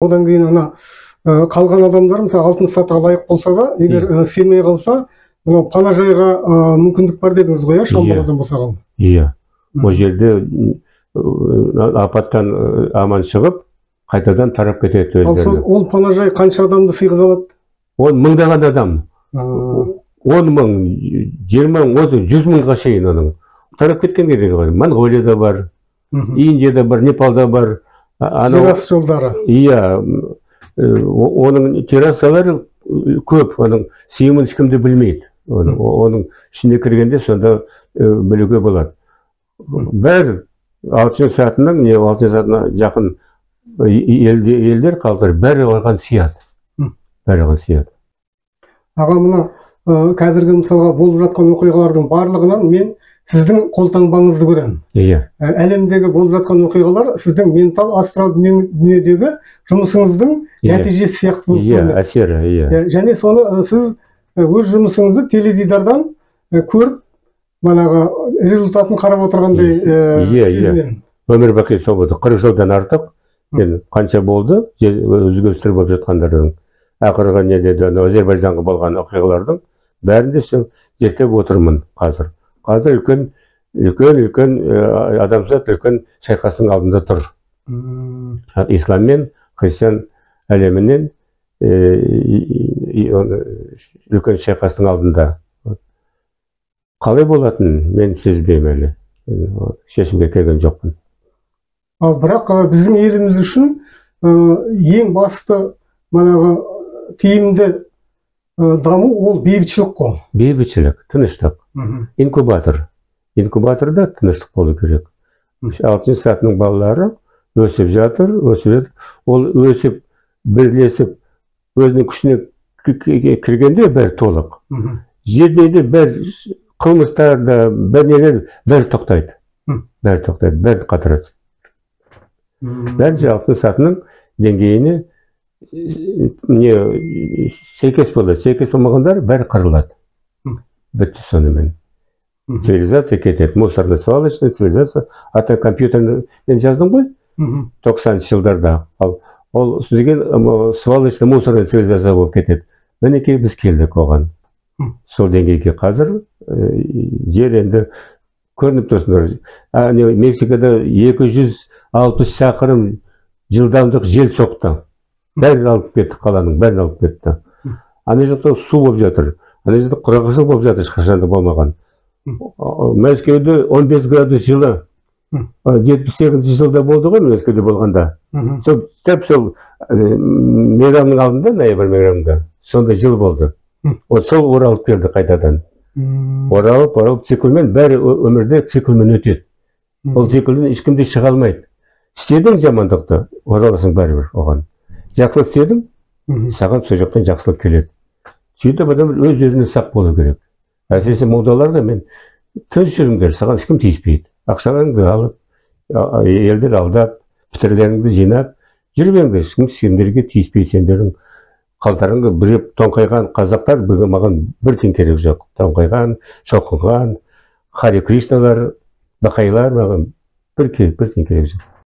Одан кейін ана қалған адамдар, мысалы, алтын сатыға лайық болса да, егер сыймай қалса, мынау панажайға мүмкіндік бар дедіңіз ғой, иә, Шамбаладан босаған. Иә, ол жерде апаттан аман шығып, қайтадан тарап кетеді. Ал сол ол панажай қанша адамды сыйғыза алады? Ол мыңдаған адам. 10 мың, 20 мың, 30, 100 мыңға шейін оның. Тарап кеткен керек ғой. Монғолияда бар, Индияда бар, Непалда бар. Террас жолдары. Иә, оның террасалары көп, оның сыйымын ешкім де білмейді. Оның ішіне кіргенде сонда білуге болады. Бәрі алтыншы сатының, не алтыншы сатына жақын елдер қалдыр, бәрі оған сияды. Бәрі оған сияды. Аға, мына қазіргі мысалға болып жатқан оқиғалардың барлығынан мен сіздің қолтаңбаңызды көремін. Иә. Әлемдегі болып жатқан оқиғалар сіздің ментал астрал дүниедегі жұмысыңыздың нәтижесі сияқты болып көрінеді. Иә, әсері, иә. Және соны сіз өз жұмысыңызды теледидардан көріп, манағы результатын қарап отырғандай сезінемін. Өмір бақи сол болды. 40 жылдан артық мен қанша болды өзгерістер болып жатқандардың. Ақырғы неде Әзербайжанға болған оқиғалардың бәрін де зерттеп отырмын қазір. Қазір үлкен адамзат үлкен шайқастың алдында тұр. Ислам мен христиан әлемінен үлкен шайқастың алдында. Қалай болатынын мен сезбеймін әлі. Шешімге келген жоқпын. Ал бірақ біздің еліміз үшін ең басты манағы тиімді даму ол бейбітшілік қой. Бейбітшілік, тыныштық. Инкубатор. Инкубаторда тыныштық болу керек. Алтыншы сатының балалары өсіп жатыр, өсіп жатыр. Ол өсіп, бірлесіп, өзінің күшіне кіргенде бәрі толық. Жерде бәрі қылмыстар да, бәрі нелер, бәрі тоқтайды. Бәрі тоқтайды, бәрі қатырады. Бәрі алтыншы сатының деңгейіне не сәйкес болады. Сәйкес болмағандар бәрі қырылады. Бітті сонымен. Цивилизация кетеді. Мусорно-свалочная цивилизация. Ата компьютерні мен жаздым ғой 90-шы жылдарда. Ал ол деген свалочный мусорный цивилизация болып кетеді. Мінекей біз келдік оған. Сол деңгейге қазір жер енді көрініп тұрсыңдар. Мексикада 260 шақырым жылдамдық жел соқты. Бәрін алып кетті, қаланың бәрін алып кетті. Ана жақта су болып жатыр. Ана жақта құрғақшылық болып жатыр, ешқашан да болмаған. Мәскеуде 15 градус жылы 78 жылда болды ғой, Мәскеуде болғанда. Сол сол мейрамның алдында, ноябрь мейрамында, сонда жыл болды. Сол оралып келді қайтадан. Оралып, оралып циклмен, бәрі өмірде циклмен өтеді. Ол циклден ешкім де шыға алмайды. Істедің жамандықты, ораласың бәрібір оған. Жақсылық істедің, саған сол жақтан жақсылық келеді. Сөйтіп адам өз өзіне сақ болу керек. Әсіресе молдаларға мен тыныш жүріңдер, саған ешкім тиіспейді. Ақшаларыңды алып, елдер алдап, пітірлеріңді жинап, жүрмеңдер, ешкім сендерге тиіспейді. Сендердің қалтарыңды бүреп тоңқайған қазақтар бүгін маған бір тиын керек жоқ. Тоңқайған, шоқынған, Хари Кришналар, бақайлар маған бір тиын керек жоқ.